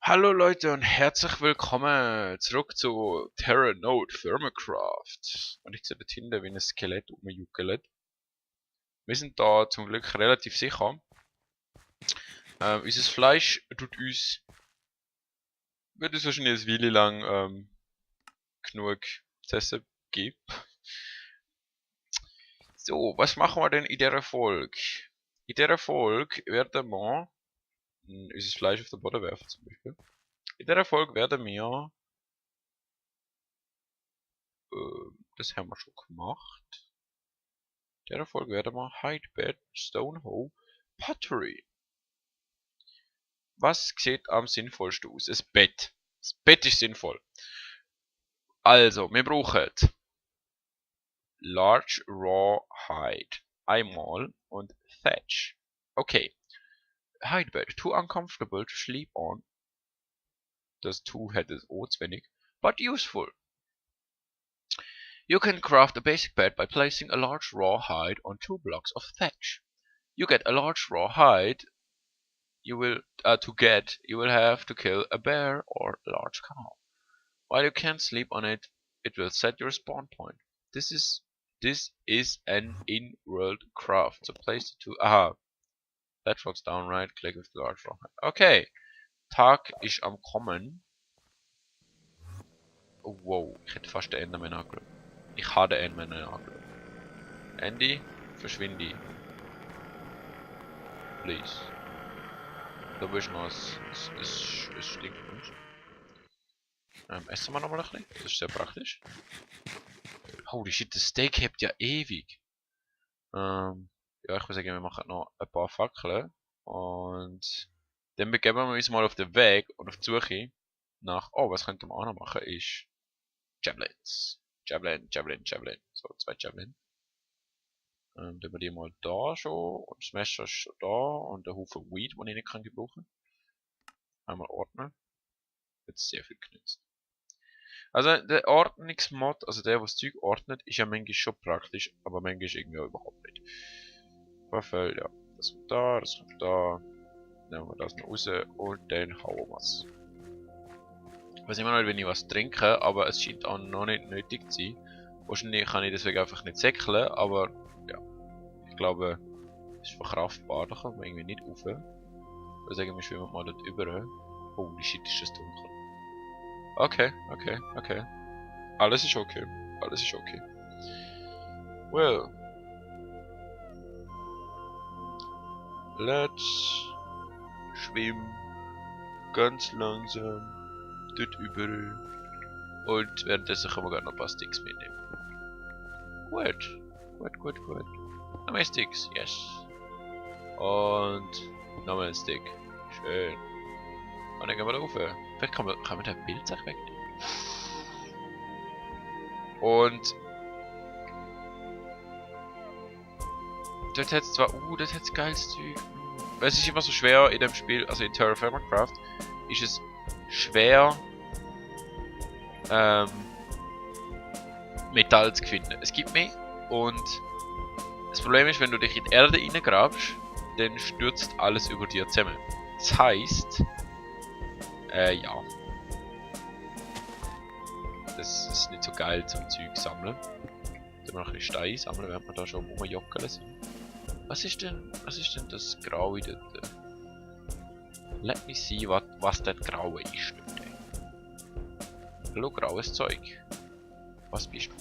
Hallo Leute und herzlich willkommen zurück zu Terra Node Thermacraft. Und ich sehe dort hinten wie ein Skelett rumjuckelt. Wir sind da zum Glück relativ sicher. Unser Fleisch wird uns wahrscheinlich eine Weile lang genug zu essen geben. So, was machen wir denn in dieser Folge? In dieser Folge werden wir unser Fleisch auf den Boden werfen zum Beispiel. In dieser Folge werden wir das haben wir schon gemacht. In dieser Folge werden wir Hidebed, Stonehoe, Pottery. Was sieht am sinnvollsten aus? Ein Bett. Das Bett ist sinnvoll. Also, wir brauchen Large Raw Hide, einmal und Thatch. Okay. Hidebed, too uncomfortable to sleep on. Das too hätte es auch zu wenig, but useful. You can craft a basic bed by placing a large raw hide on 2 blocks of thatch. You get a large raw hide. You will have to kill a bear or a large cow. While you can't sleep on it, it will set your spawn point. This is an in-world craft. So place the two. Aha. That drops down, right click with the large raw hide. Okay. Tag ist am kommen. Oh, wow, ich hätte fast den Enderman angeschaut. Ich habe den Enderman angeschaut. Andy, verschwinde. Please. Da bist du noch ein Stinkmensch. Essen wir nochmal ein bisschen. Das ist sehr praktisch. Holy shit, das Steak hebt ja ewig. Ja, ich würde sagen, wir machen noch ein paar Fackeln. Und dann begeben wir uns mal auf den Weg und auf die Suche nach. Oh, was könnte man auch noch machen? Ist Javelins. Javelin. So, 2 Javelin. Dann wir die mal da schon. Und das Messer ist schon da. Und der Haufen Weed, den ich nicht kann gebrauchen. Einmal ordnen. Jetzt sehr viel genützt. Also der Ordnungsmod, also der, was Zeug ordnet, ist ja manchmal schon praktisch, aber manchmal irgendwie auch überhaupt nicht. Waffel, ja. Das kommt da, das kommt da. Nehmen wir das noch raus und dann hauen wir es. Ich weiß immer noch, wenn ich was trinke, aber es scheint auch noch nicht nötig zu sein. Wahrscheinlich kann ich deswegen einfach nicht säckeln, aber ja. Ich glaube, es ist verkraftbar, da kommt man irgendwie nicht rauf. Ich würde sagen, wir schwimmen mal dort über. Holy shit, ist das dunkel. Okay. Alles ist okay. Well. Let's schwimmen. Ganz langsam. Dort über. Und währenddessen können wir gerade noch ein paar Sticks mitnehmen. Gut. Noch mehr Sticks, yes. Und nochmal ein Stick. Schön. Und dann gehen wir da rauf. Vielleicht kann man den Pilzach wegnehmen. Und dort hat es zwar, das hat geiles Zeug. Es ist immer so schwer in dem Spiel, also in Terra Thermacraft, ist es schwer Metall zu finden. Es gibt mehr und das Problem ist, wenn du dich in die Erde reingrabst, dann stürzt alles über dir zusammen. Das heisst, ja. Das ist nicht so geil zum Zeug sammeln. Dann noch ein bisschen Stein sammeln, während wir da schon rumjockeln sind. Was ist denn das Graue dort? Let me see, was das Graue ist dort. Hallo, graues Zeug. Was bist du?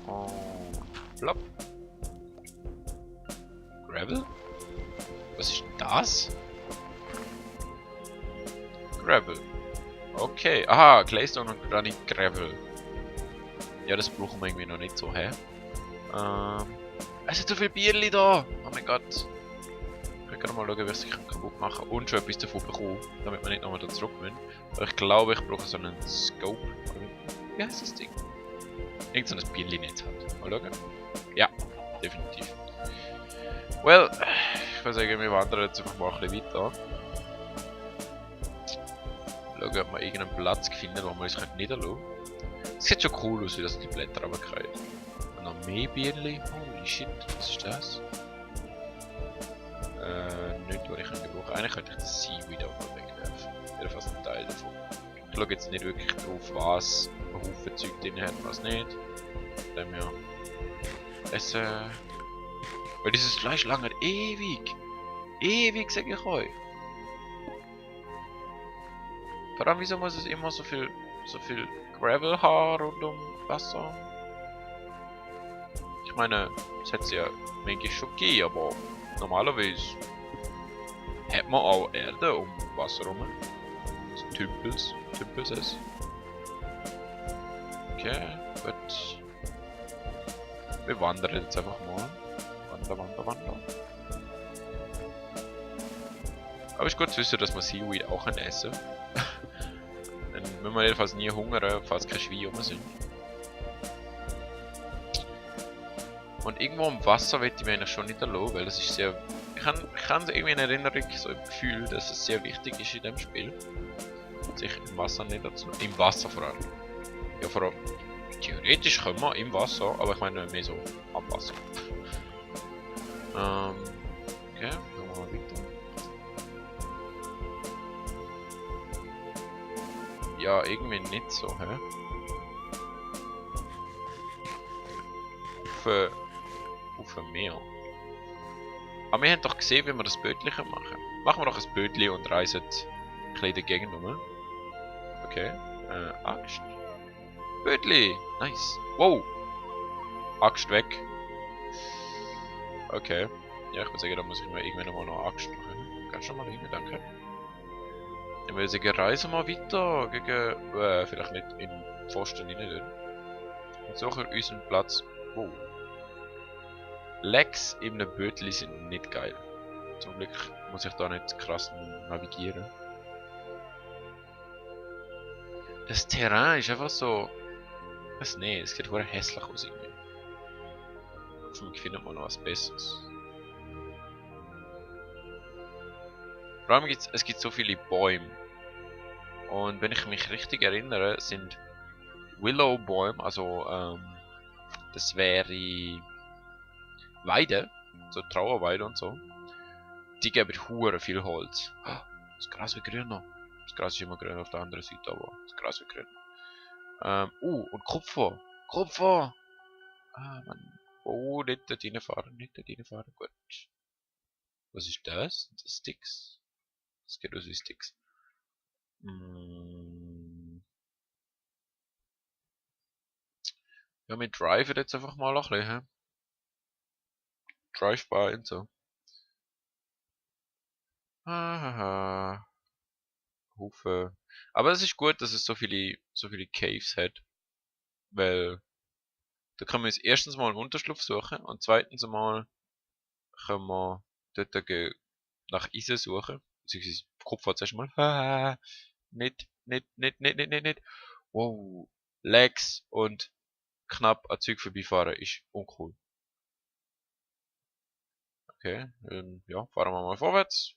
Oh, plopp. Gravel? Was ist denn das? Gravel. Okay, aha, Claystone und Granite Gravel. Ja, das brauchen wir irgendwie noch nicht so, hä? Es sind so viele Bierli da! Oh mein Gott. Ich kann mal schauen, wie ich sie kaputt machen kann und schon etwas davon bekommen, damit wir nicht nochmal da zurück müssen. Aber ich glaube, ich brauche so einen Scope. Wie heißt das Ding? Irgend so ein Bierli-Netz halt. Mal schauen. Ja, definitiv. Well, ich würde sagen, wir wandern jetzt einfach mal ein bisschen weiter. Schauen, ob wir irgendeinen Platz finden, wo wir uns niederlassen können. Es sieht schon cool aus, wie das die Blätter runterfallen. Und noch mehr Bierli. Holy shit, was ist das? nichts, was ich gebrauchen kann. Eigentlich könnte ich das Seaweed auch mal wegwerfen. Jedenfalls ein Teil davon. Ich schaue jetzt nicht wirklich drauf, was ein Haufen Zeug drin hat und was nicht. Von dem her. Essen. Weil dieses Fleisch langt ewig. Ewig, sage ich euch. Vor allem, wieso muss es immer so viel Gravel haben rund um Wasser? Ich meine, es hat ja manchmal schon gegeben, aber normalerweise hat man auch Erde um Wasser herum. So Tümpels es. Okay, gut. Wir wandern jetzt einfach mal. Wander. Aber ist gut zu wissen, dass man Seaweed auch essen kann. Dann müssen wir jedenfalls nie hungern, falls keine Schweine rum sind. Und irgendwo im Wasser will ich mich eigentlich schon nicht erlauben, weil das ist sehr... Ich kann irgendwie in Erinnerung, so im Gefühl, dass es sehr wichtig ist in dem Spiel. Sich im Wasser nicht dazu... Im Wasser vor allem. Ja, vor allem... Theoretisch können wir im Wasser, aber ich meine mehr so am Wasser. Okay, gehen wir mal weiter. Ja, irgendwie nicht so, hä? Auf ein Meer. Aber wir haben doch gesehen, wie wir das Bötchen machen. Machen wir doch ein Bötchen und reisen ein bisschen in der Gegend rum. Okay. Axt. Bötli! Nice. Wow! Axt weg. Okay. Ja, ich würde sagen, da muss ich mir irgendwann mal noch Axt machen. Kannst du mal rein, danke. Ich würde sagen, reisen wir weiter gegen... vielleicht nicht in Pfosten rein. Und suchen unseren Platz. Wow. Lags in einem Bötli sind nicht geil. Zum Glück muss ich da nicht krass navigieren. Das Terrain ist einfach so... Was nee, es sieht verdammt hässlich aus irgendwie. Hoffentlich findet man noch was Besseres. Vor allem es gibt so viele Bäume. Und wenn ich mich richtig erinnere, sind Willow-Bäume, also das wäre Weide, so Trauerweide und so. Die geben hure viel Holz. Das Gras wird grüner. Das Gras ist immer grün auf der anderen Seite, aber das Gras wird grün. Und Kupfer. Kupfer! Ah, Mann. Oh, nicht dort reinfahren, Gut. Was ist das? Das Sticks? Das geht aus wie Sticks. Ja, wir driven jetzt einfach mal ein bisschen. Drive-by und so. Hahaha. Haufen. Aber es ist gut, dass es so viele Caves hat. Weil da können wir uns erstens mal einen Unterschlupf suchen und zweitens mal können wir dort nach Eisen suchen. Beziehungsweise Kopf hat zuerst mal. Nicht. Wow. Lags und knapp an Zeug vorbeifahren ist uncool. Okay, ja, fahren wir mal vorwärts.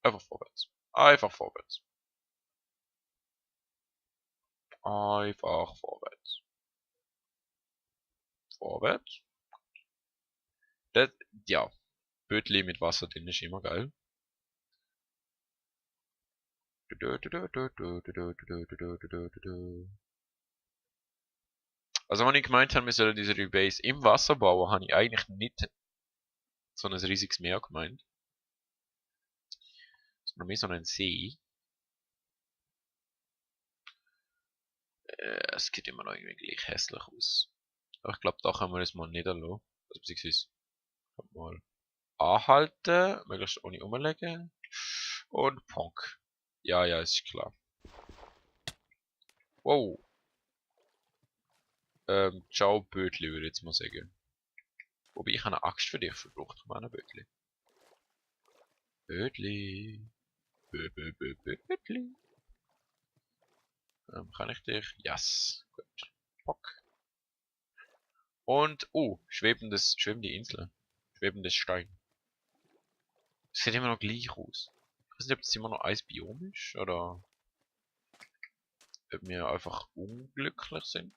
Einfach vorwärts. Einfach vorwärts. Einfach vorwärts. Vorwärts. Das, ja, Bötli mit Wasser drin ist immer geil. Also, wenn ich gemeint habe, wir sollen diese Base im Wasser bauen, habe ich eigentlich nicht so ein riesiges Meer gemeint. Sondern mehr so einen See. Es sieht immer noch irgendwie gleich hässlich aus. Aber ich glaube, da können wir es mal niederlassen. Also, beziehungsweise mal anhalten, möglichst ohne umlegen. Und Ponk. Ja, ist klar. Wow. Ciao Bötli, würde ich jetzt mal sagen. Wobei ich eine Axt für dich verbraucht, meine Bötli. Bötli. Bötli. Kann ich dich? Yes. Gut. Bock. Und, schwebende Insel. Schwebendes Stein. Das sieht immer noch gleich aus. Ich weiß nicht, ob das immer noch Eisbiom ist, oder ob wir einfach unglücklich sind.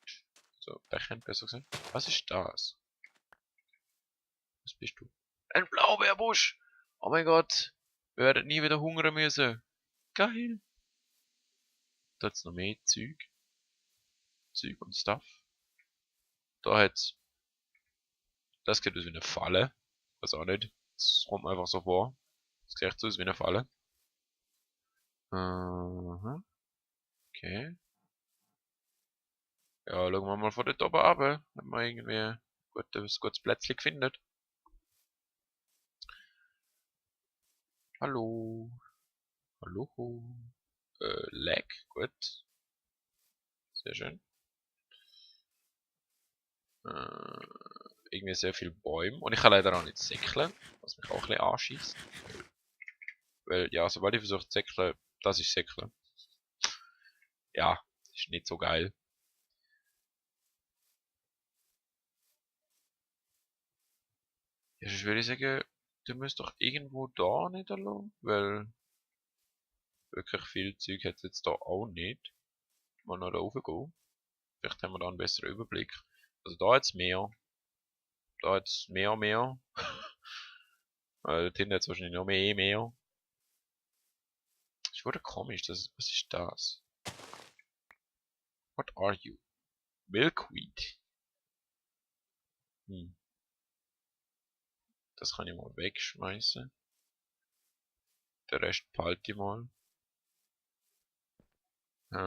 So, Bächen besser gesagt. Was ist das? Was bist du? Ein Blaubeerbusch! Oh mein Gott! Wir werden nie wieder hungern müssen. Geil. Da hat's noch mehr Zeug. Zeug und Stuff. Da hat's. Das sieht aus wie eine Falle. Weiß auch nicht. Das kommt mir einfach so vor. Das sieht echt so aus wie eine Falle. Aha. Okay. Ja, schauen wir mal von dort oben runter, wenn man irgendwie ein gutes Plätzchen findet. Hallo. Hallo. Lag. Gut. Sehr schön. Irgendwie sehr viele Bäume. Und ich kann leider auch nicht säckeln, was mich auch ein bisschen anschießt. Weil, ja, sobald ich versuche zu säckeln, das ist säckeln. Ja, ist nicht so geil. Ja, sonst würde ich sagen, du musst doch irgendwo da niederlassen, weil wirklich viel Zeug hat es jetzt da auch nicht. Mal noch da rauf gehen. Vielleicht haben wir da einen besseren Überblick. Also da jetzt mehr. Da jetzt mehr. Dort hinten jetzt wahrscheinlich noch mehr. Das wurde komisch. Was ist das? What are you? Milkweed. Hm. Das kann ich mal wegschmeißen. Der Rest behalte ich mal. Ich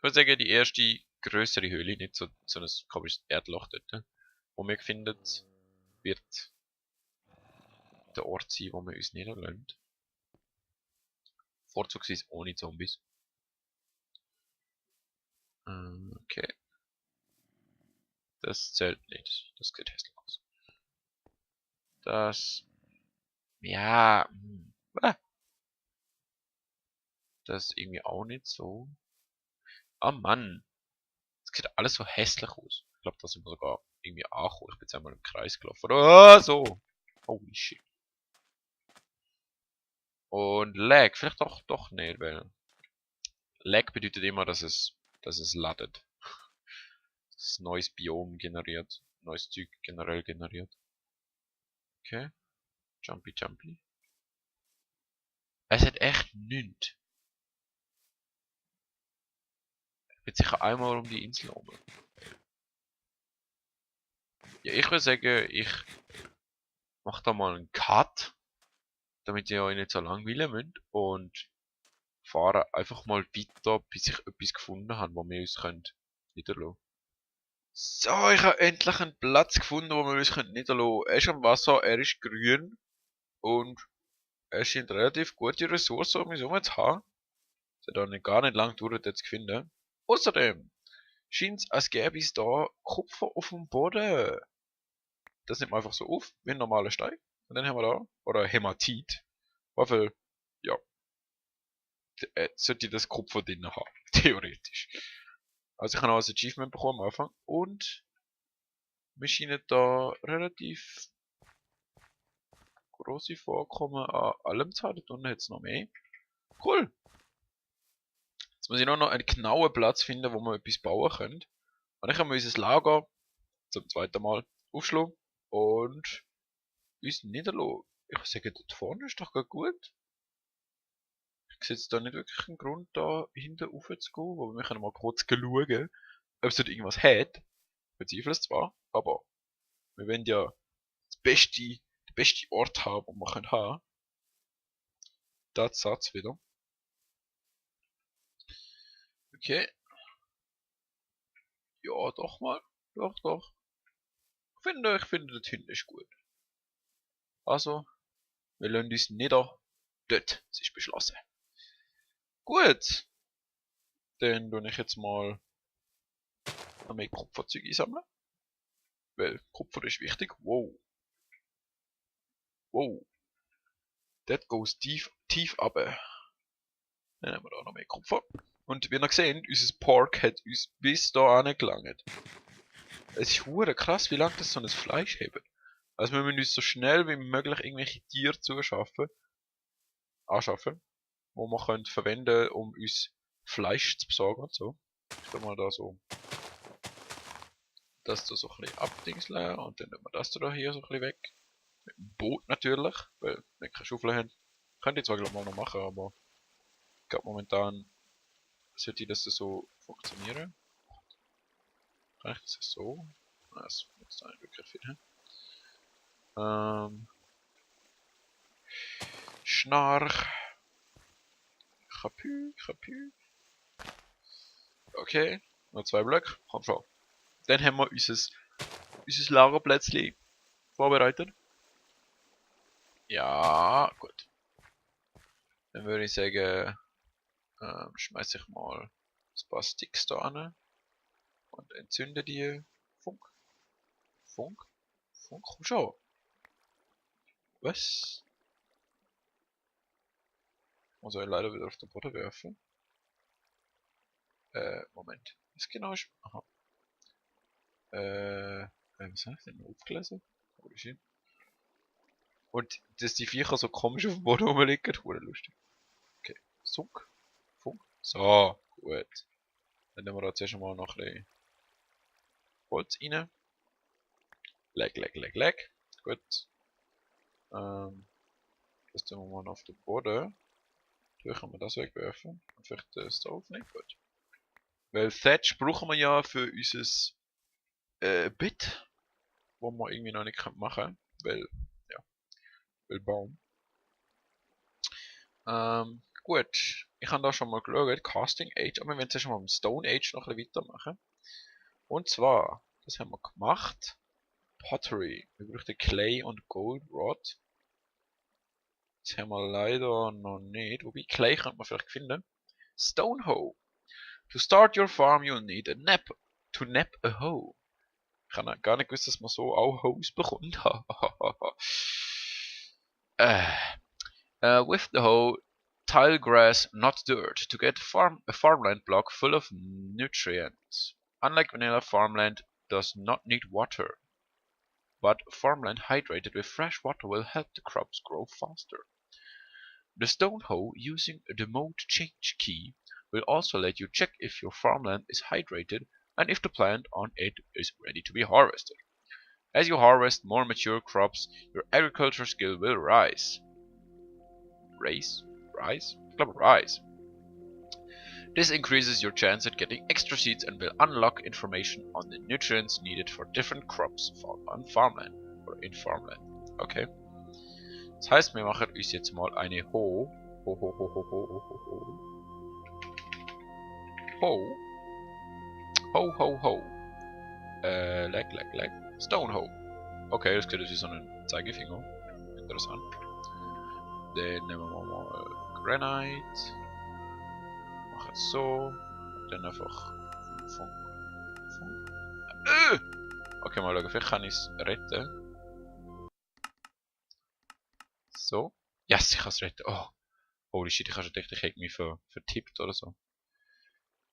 würde sagen, die erste größere Höhle, nicht so ein komisches Erdloch dort, wo wir finden, wird der Ort sein, wo wir uns niederlassen. Vorzugsweise ohne Zombies. Okay. Das zählt nicht. Das sieht hässlich aus. Das. Ja. Das ist irgendwie auch nicht so. Ah Mann. Das sieht alles so hässlich aus. Ich glaube, da sind wir sogar irgendwie angekommen. Ich bin jetzt einmal im Kreis gelaufen. Oh, so. Holy shit. Und Lag. Vielleicht doch nicht, weil Lag bedeutet immer, dass es ladet. Dass es neues Biom generiert. Neues Zeug generell generiert. Okay. Jumpy. Es hat echt nichts. Ich bin sicher einmal um die Insel herum. Ja, ich würde sagen, ich mache da mal einen Cut, damit ihr euch nicht so langweilen müsst. Und fahre einfach mal weiter, bis ich etwas gefunden habe, wo wir uns niederlassen können. So, ich habe endlich einen Platz gefunden, wo wir uns niederlassen können. Er ist am Wasser, er ist grün und er scheint relativ gute Ressourcen um uns herum zu haben. Es hat auch gar nicht lang gedauert, das zu finden. Außerdem scheint es, als gäbe es da Kupfer auf dem Boden. Das nimmt man einfach so auf, wie ein normaler Stein. Und dann haben wir da, oder Hämatit. Weil, ja, sollte das Kupfer drin haben. Theoretisch. Also ich habe auch ein Achievement bekommen am Anfang. Und wir scheinen da relativ grosse Vorkommen an allem zu haben. Da unten hat es noch mehr. Cool. Jetzt muss ich noch einen genauen Platz finden, wo wir etwas bauen können. Und dann können wir unser Lager zum zweiten Mal aufschlagen und uns niederlassen. Ich sage, dort vorne ist doch gar gut. Ich sehe jetzt da nicht wirklich einen Grund, da hinten rauf zu gehen, aber wir können mal kurz schauen, ob es dort irgendwas hat. Ich bezweifle es zwar, aber wir wollen ja den besten Ort haben, den wir haben können. Das Satz wieder. Okay. Ja, doch mal. Doch. Ich finde, dort hinten ist gut. Also, wir lassen uns nieder. Dort. Es ist beschlossen. Gut. Dann tue ich jetzt mal noch mehr Kupferzeug einsammeln. Weil Kupfer ist wichtig. Wow. That goes tief runter. Dann haben wir da noch mehr Kupfer. Und wie ihr seht, unser Pork hat uns bis da angelangt. Es ist hure krass, wie lange das so ein Fleisch hebt. Also wir müssen uns so schnell wie möglich irgendwelche Tiere anschaffen, wo wir können verwenden, um uns Fleisch zu besorgen und so. Ich tu mal da so das da so ein bisschen abdingseln und dann nehmen wir das da hier so ein bisschen weg. Mit dem Boot natürlich, weil wir keine Schaufel haben. Könnte ich zwar glaube mal noch machen, aber ich glaube momentan sollte das so funktionieren. Kann ich das so? Das nutzt eigentlich wirklich viel. Schnarch. Kapü. Okay, noch 2 Blöcke. Komm schon. Dann haben wir unser Lagerplätzchen vorbereitet. Ja, gut. Dann würde ich sagen, schmeiße ich mal ein paar Sticks da an und entzünde die. Funk. Komm schon. Was? Muss ich leider wieder auf den Boden werfen. Moment. Was genau ist. Aha. Was habe ich denn aufgelesen? Holy shit. Und dass die Viecher so komisch auf dem Boden rumliegen, wurde lustig. Okay. Funk. So, gut. Dann nehmen wir da zuerst mal noch ein bisschen Holz rein. Leck. Gut. Das tun wir mal auf den Boden. Dann können wir das wegwerfen. Und vielleicht das da aufnehmen. Gut. Weil Thatch brauchen wir ja für unser Bett. Wo wir irgendwie noch nicht machen können. Weil Baum. Gut. Ich habe da schon mal geschaut. Casting Age. Aber wir werden zuerst mal im Stone Age noch ein bisschen weitermachen. Und zwar, das haben wir gemacht. Pottery. Wir brauchen Clay und Gold Rod. Das haben wir leider noch nicht. Wobei Clay könnte man vielleicht finden. Stone Hoe. To start your farm you'll need a nap. To nap a hoe. Ich habe gar nicht gewusst, dass man so auch Hoes bekommt. With the hoe, tile grass, not dirt, to get a farmland block full of nutrients. Unlike vanilla, farmland does not need water. But farmland hydrated with fresh water will help the crops grow faster. The stone hoe using the mode change key will also let you check if your farmland is hydrated and if the plant on it is ready to be harvested. As you harvest more mature crops, your agriculture skill will rise. Rise? Rise. This increases your chance at getting extra seeds and will unlock information on the nutrients needed for different crops found on farmland oder in farmland. Okay. Das heißt, wir machen uns jetzt mal eine Ho. Ho. Leck. Stone Hoe. Okay, das sieht aus wie so ein Zeigefinger. Interessant. Dann nehmen wir mal Granite. Machen es so. Dann einfach Okay, mal schauen, vielleicht kann ich es retten. So. Yes, ich kann es retten. Oh. Holy shit, ich habe schon gedacht, ich hätte mich vertippt oder so.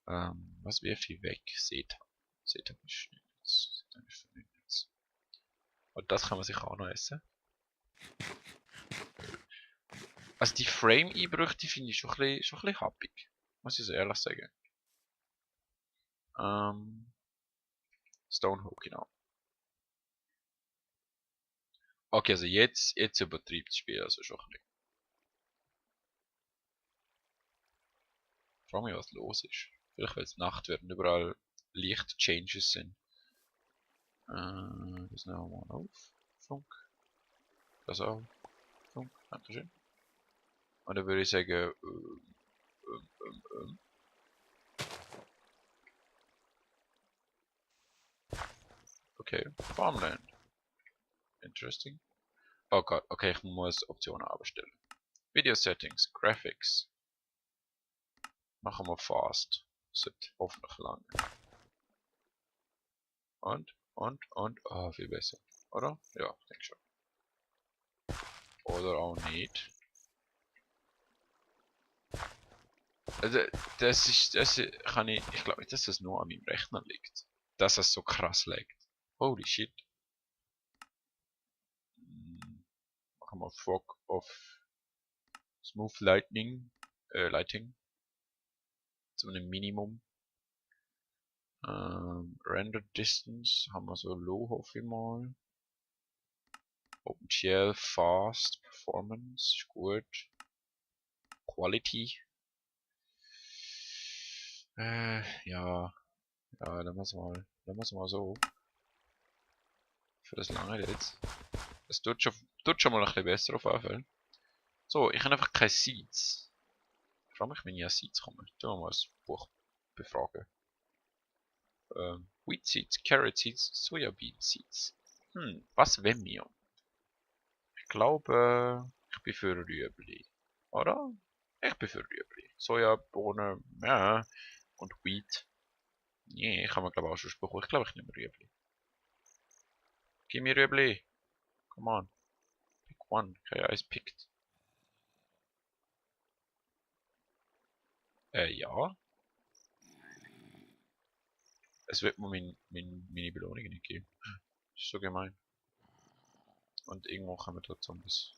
Was wirft ich weg? Seht ihr mich nicht. Und das kann man sich auch noch essen. Also die Frame-Einbrüche, die finde ich schon ein bisschen happig. Muss ich so ehrlich sagen. Stone Hoe, genau. Okay, also jetzt übertreibt das Spiel also schon ein bisschen. Ich frage mich, was los ist. Vielleicht weil es Nacht wird und überall Licht-Changes sind. Das nehmen wir mal auf. Funk. Das auch. Funk. Dankeschön. Und dann würde ich sagen, Okay, Farmland. Interesting. Oh Gott, okay, ich muss Optionen abstellen. Video Settings, Graphics. Machen wir Fast. Sollte hoffentlich lang. Und, oh, viel besser. Oder? Ja, ich denke schon. Oder auch nicht. Also, ich glaube nicht, dass das nur an meinem Rechner liegt. Dass es so krass liegt. Holy shit. Machen wir Fog of Smooth Lighting. Zu einem Minimum. Render Distance haben wir so low, hoffe ich mal. OpenGL, Fast, Performance, ist gut. Quality. Ja. Ja, lassen wir mal so. Für das lange jetzt. Das tut schon mal ein bisschen besser auf jeden Fall. So, ich habe einfach keine Seeds. Ich frage mich, wenn ich an Seeds komme. Tun wir mal das Buch befragen. Wheat Seeds, Carrot Seeds, Sojabean Seeds. Was wenn wir? Ich glaube, ich bin für Rüebli. Oder? Ich bin für Rüebli. Sojabohnen, ja. Und Wheat. Nee, ich habe mir glaube auch schon bekommen. Ich glaube, ich nehme Rüebli. Gib mir Rüebli. Come on. Pick one. Okay, eins picked. Ja. Es wird mir meine Belohnung nicht geben. Das ist so gemein. Und irgendwo kommen da Zombies.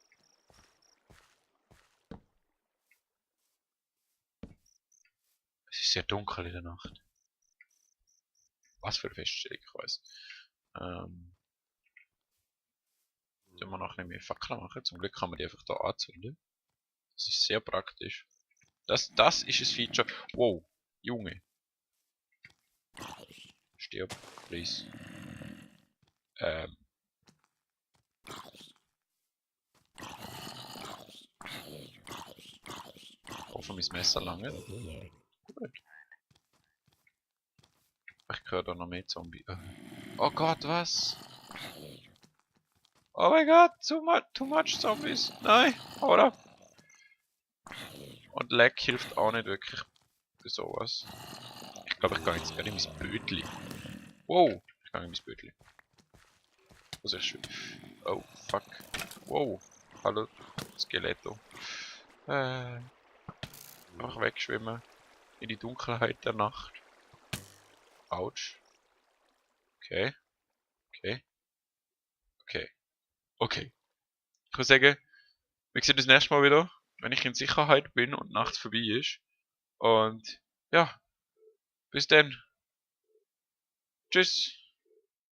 Es ist sehr dunkel in der Nacht. Was für eine Feststellung, ich weiß. Sollen wir noch mehr Fackeln machen? Zum Glück kann man die einfach da anzünden. Das ist sehr praktisch. Das ist ein Feature. Wow, Junge. Stirb, please. Hoffe, mein Messer lange. Gut. Ich höre da noch mehr Zombie. Oh Gott, was? Oh mein Gott, too much Zombies. Nein, oder? Und Lag hilft auch nicht wirklich für sowas. Ich glaube, ich gehe jetzt gerade in mein Bötli. Wow, ich gehe in mein Bötli. Das ist schön. Oh, fuck. Wow. Hallo, Skeletto. Einfach wegschwimmen. In die Dunkelheit der Nacht. Autsch. Okay. Okay. Okay. Okay. Ich würde sagen, wir sehen uns das nächste Mal wieder, wenn ich in Sicherheit bin und nachts vorbei ist. Und ja, bis dann. Tschüss.